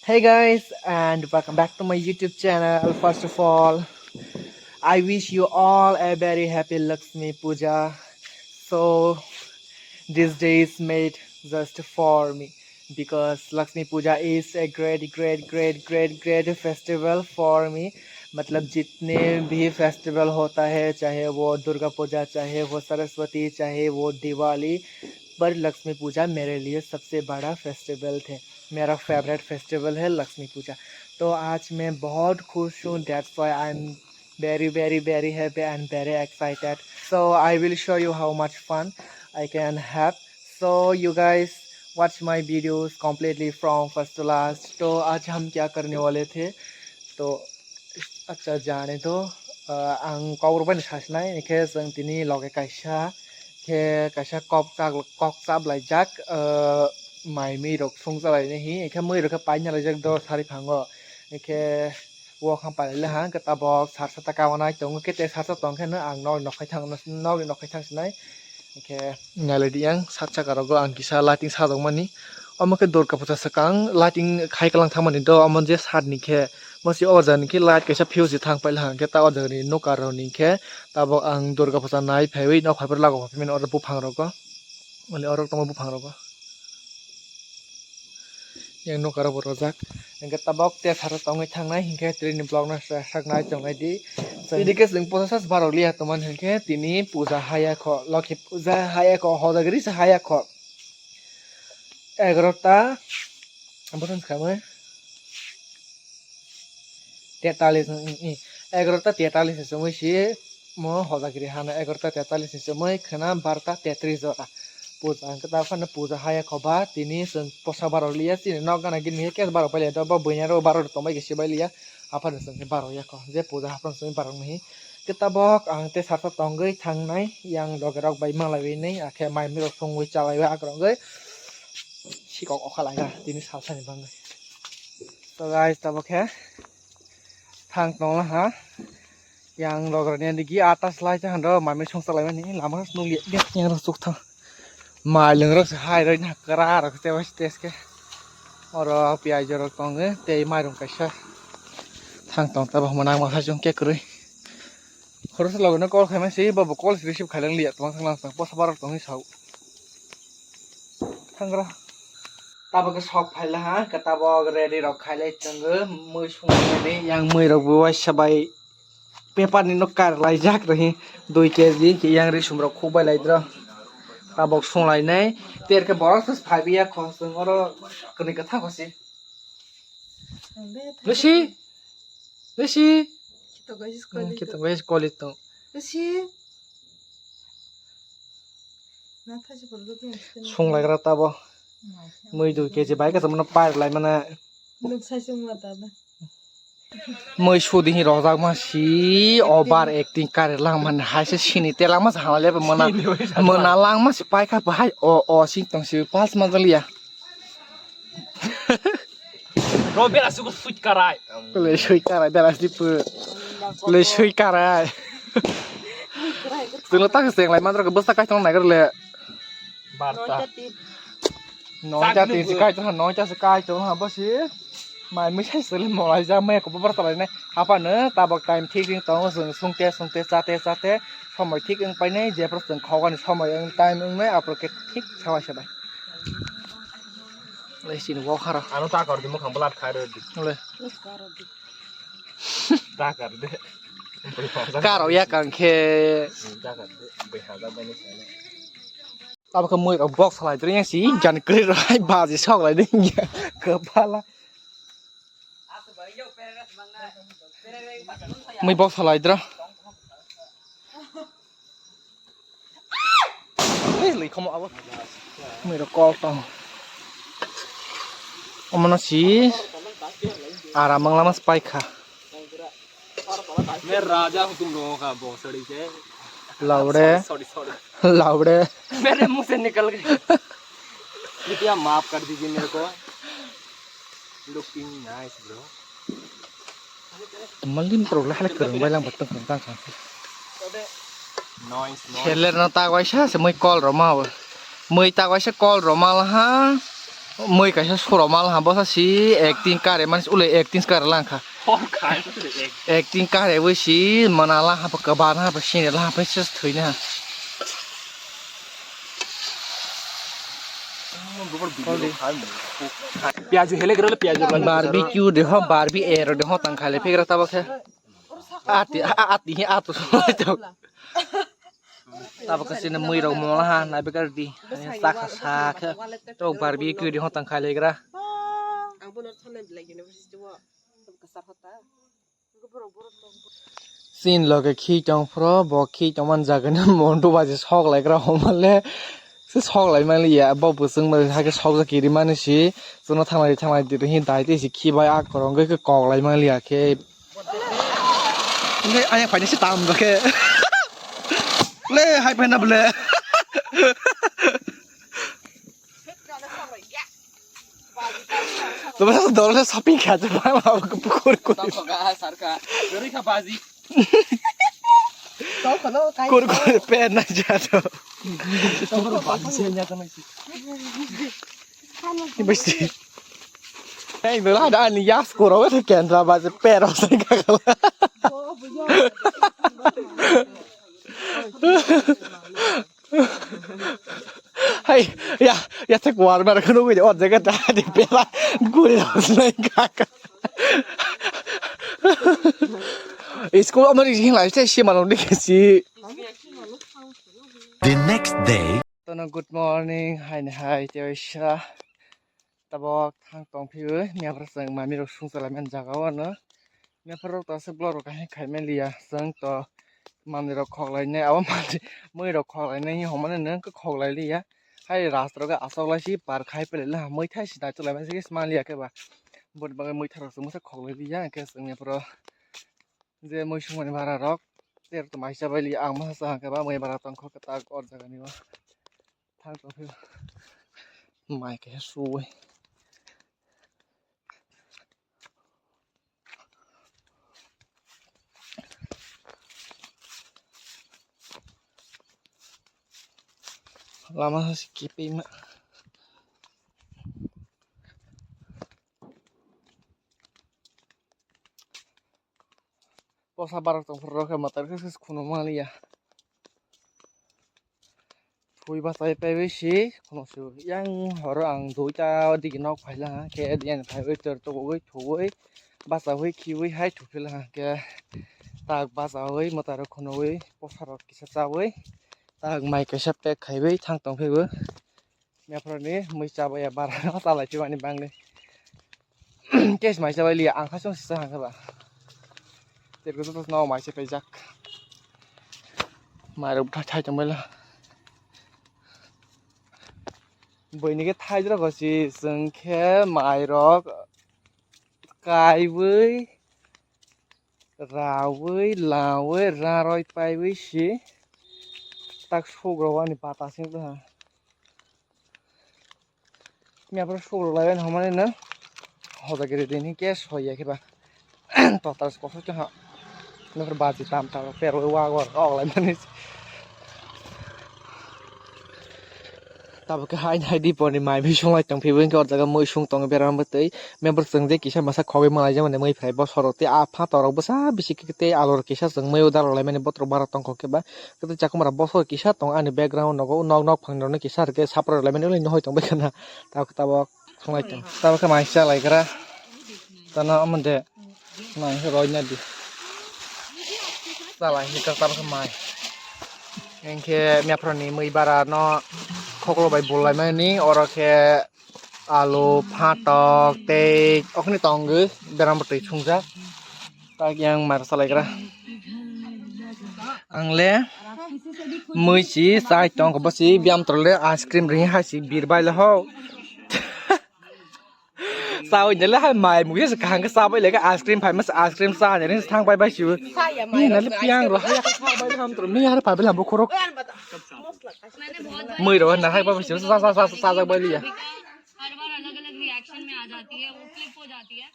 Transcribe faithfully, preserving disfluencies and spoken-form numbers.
Hey guys, and welcome back to my YouTube channel. First of all, I wish you all a very happy Lakshmi Puja. So, this day is made just for me because Lakshmi Puja is a great, great, great, great, great festival for me. मतलब जितने भी फेस्टिवल होता है, चाहे वो दुर्गा पूजा, चाहे वो सरस्वती, चाहे वो दिवाली, पर लक्ष्मी पूजा मेरे लिए सबसे बड़ा फेस्टिवल थे। मेरा फेवरेट फेस्टिवल है लक्ष्मी पूजा। तो आज मैं बहुत खुश हूँ, that's why I am very, very, very happy and very excited. So I will show you how much fun I can have. So you guys watch my videos completely from first to last. तो आज हम क्या करने वाले थे, तो अच्छा जाने दो। Ang kok rok bai no sasnai, hingke chwng tini loge kaisa khe kaisa kok chak-, kok chaplaijak, mai mui rok song chalainai hi, hingke mui rok khe paina laijak do sari phango, hingke o kha pailai ha, hingke tabok sarsa ta kabanai tongo, kete sarsa tong khe no ang nokni nokhai thang, nokni nokhai thang sinai, hingke nailai di yang sak saka rogo ang kisa lighting sajak mani, omo khe Durga puja swkang lighting khai kwlang thang mani do, omo je sat ni khe. Masi o jaga ni khe light kaisa fuse thang paila hwnkhe ta o jaga ni nokar rok ni khe tabok ang Durga puja nai phaiwi nok phaiphuru lago phaimani oro buphang rogo. Mani oro tongo buphang rogo. Yang nokar bo rojak. Hwnkhe tabok te sara tongwi thangnai hwnkhe tini vlog no sak nai tongnai di. Tini khe chwng posa sas barok liya tongmani hwnkhe tini puja haya kho, Lokhi puja haya kho, hodagri se haya kho. Egarota, bwswng khamwi. Tetalis, mm, mm. Egarota tetalis ni chumui si mo hojagiri hano egarota tetalis ni chumui khwna barota tetris jora. Puja hwnkhe ta phano puja haya khoba tini chwng posa barok liya chini nok gana gini khe barok pai liya do bo buini aro barok tongbai khe sibai liya aphano chwng khe barok ya kho je puja haphano chwng barok nahi. Khe tabok ang tei sarsa tongwi thangnai yang loge rok bai malaiwi nai akhe mai mui rok songwi chalaiwi akrongwi sikok okha laina tini salsani bangwi. To guys, tabok khe thang tongla ha. Yang logra ni digi atas lai ta hando mami song salai mani lama nung liya yang rok suk thang. Mai lung rok se hai roi na kra rok te wes tes ke. Oro piyaj rok tongo tei mai rung kaisa. Thang tong ta bo manang ma sai chung ke kwrwi. Khoroksa logi no call khaima se bo bo call receive khailang liya tong thang lang posa barok tongwi sao. Thangra. Tabok khe sok phaila ha, khe tabok ready rok khailai tongo, mui sungmani yang mui rok bo waisa bai paper ni no kar laijak rw hi dui K G khe yang risum rok khuk bai lai dro. Tabok sung lainai, ter khe borok se phaibi ya khosong oro kwnwi kwthang khosi. Lucy, Lucy. Kita guys, Hmm, kita guys, call itu. Lucy. Sung lai gra tabo. Mui dui K G bai ka mano pai lai mana. Mui sudi hi rojak ma si over acting kare lang man hai se sini te lang ma sa hala le mana. Mana lang ma si pai ka bai o o sing tong si pas ma jaliya. Bro, bera suku sweet karai. Kule sui karai, bera sipu. Kule sui karai. Tulo tak seng lai mandro ke bwsa kai tong nai le. Barta. Noita tin si kai tong, noita si kai tong ha basi. Mai mi sai sele molai ja mai ko bar talai nai. Apa ne tabak time thik ring tong sung sung te sung te cha te cha te. Somoi thik wng pai nai je pro sung khogani somoi wng time wng nai apro ke thik sabai sabai. Lai sini bo khara. Ano ta kor di mukhang bwlat khai rw di. Le. Ta kar de. Karo ya kang khe. Ta kar de. Bai ha da bai ni sene. Abo khe mui rok box salai dring si jan kri rai baji sok lai ding ya. Kepala. Mui box salai dra. Ei, lei khomo abo. Mui rok kol tong. Omono si ara mangla mas pai kha. मैं राजा हूँ तुम लोगों का भोसड़ी के। लावड़े। Sorry, sorry। लावड़े। मेरे मुंह से निकल गए। कृपया माफ कर दीजिए मेरे को। Looking nice, bro. Malin pro lah halak kereng bai lang betul tentang kan. Nice, nice. Seller no ta waisa se mui call roma. Mui ta waisa call roma lah ha. Mui kaisa suro mal ha, bosa si acting kare, mani ule acting kare lang kha. Acting kare wi si mana la ha, ka ba na ha, sini la ha, se thoi na. Piaju hele gero le piaju. Barbecue de ho, Barbie ero de ho, tang khale phegra tabo khe. Ati, a-, ati, atu. Tabo kasi na mui rok mola ha, na bekar di. Ani sakha sakha. To Barbie kui di hotang khai legra. Sin loge khi tong phro, bo khi tong man jaga na mondu baji sok legra homale. Se sok lai mali ya, bo busung mali ha ke sok ja kiri mani si. Suno thanglai thanglai di hi dai te si khi bai ak korong ke kok lai mali ya khe. Le, ayang phaini se tam do khe. Le, hai phaina bole. Tuma dol le shopping kha je ba ma ko kur kur. Tau kha ga sarka. Gari kha baji. Kur kur pe na ja to. Tau kha baji se nya ta mai si. Besti. Hey, bela ada ani yas koro wes kendra ba je pero se kakala. Hey, ya, ya te kuar mer khunu wi o jaga da di bela guri rosnai kaka. School amari jing lai te si malong ni si. The next day. Tono good morning, hai ni hai, te oisa. Tabok thang tong phiwi, miyaphra chwng mami rok sung chalai mani jaga o no. Miyaphra rok to aswk vlog rok kaham khai mani liya, chwng to manwi rok khok lai nai, abo manwi, mui rok khok lai nai, hwnmani nwng khe khok lai liya. Hai rasta rok aswk lai si par khai pele la, mui thai si nai chwlai mani se man liya khe ba. Boni bagwi mui tharok chwng masa khok lai liya, hwnkhe chwng miyaphra je mui sumani bara rok, ter to mai chabai li ang masa cha hwnkhe ba mui bara tongkho kwtak or jaga ni o. Thang tong phio. Mai khe suwi. Lama se kipi ma. Posa barok tong phuru rok khe mwtai khe khunu maliya. Thui bachai paiwi si khunu su yang horo ang duita digi nok phaila ha khe diyan phaiwi tor togwi thugwi bachawi khiwi hai thupila ha khe tak bachawi mwtai rok khunui posa rok kisa chawi tak mai kaisa pack khaiwi thang tong phaibo. Miyaphra ni mui chabai ya bara no chalai phimani bangni. Case mai chabai liya ang khasong sisa hangkhe ba. Terko joto no mai se paijak. Mai rok thai thai tongbai la. Boini khe thai jora ko si chwng khe mai rok kaiwi rawi lawi raroi paiwi si tak sugrok ani bata sing tongha. Miyaphra sugrok lai ani hwnmani no hoda giri din hinkhe soi ya khe ba total kosok tongha. Miyaphra baji tam tam perwi wagor kok lai mani. Tabuk khe haini hai dipor ni mai bising lai tong phibwi hinkhe o jaga mui sung tongo berama bwtwi. Member chwng je kisa masa khogwi malai jemani mui phai bosorok tei a phatarok bwsa bisi khe tei alorok kisa chwng mui o dalok laimani botrok bara tongkho khe ba. Kwtwi chakmara bosor kisa tong ani background nogo nok nok phang rokni kisa rwkhe sapra rwlaimani ule nohoi tongbai khana. Tabuk tabuk thanglai tong tabuk khe mai chalai gra tano omo de mai khe roi na di chalai khe tabuk khe mai hinkhe miyaphra ni mui bara no khoklo bai bul laimani oro khe alu phatok tei okni tongwi berama twi sungjak. Tak yang mar salai gra. Ang le mui si chai tong ko, bo si biyam tol le ice cream ri hai si bir bai le ho. Sawi ne le hai mai mu yes kahang ka sabai le ka ice cream phai mas ice cream sa ne rin thang bai bai si. Ni na le piang ro hai ka sabai le ham tro mi har phai bai ham bo khorok. Mui ro na hai bai si sa sa sa sa bai liya. हर बार अलग अलग रिएक्शन में आ जाती है, वो फ्लिप हो जाती है।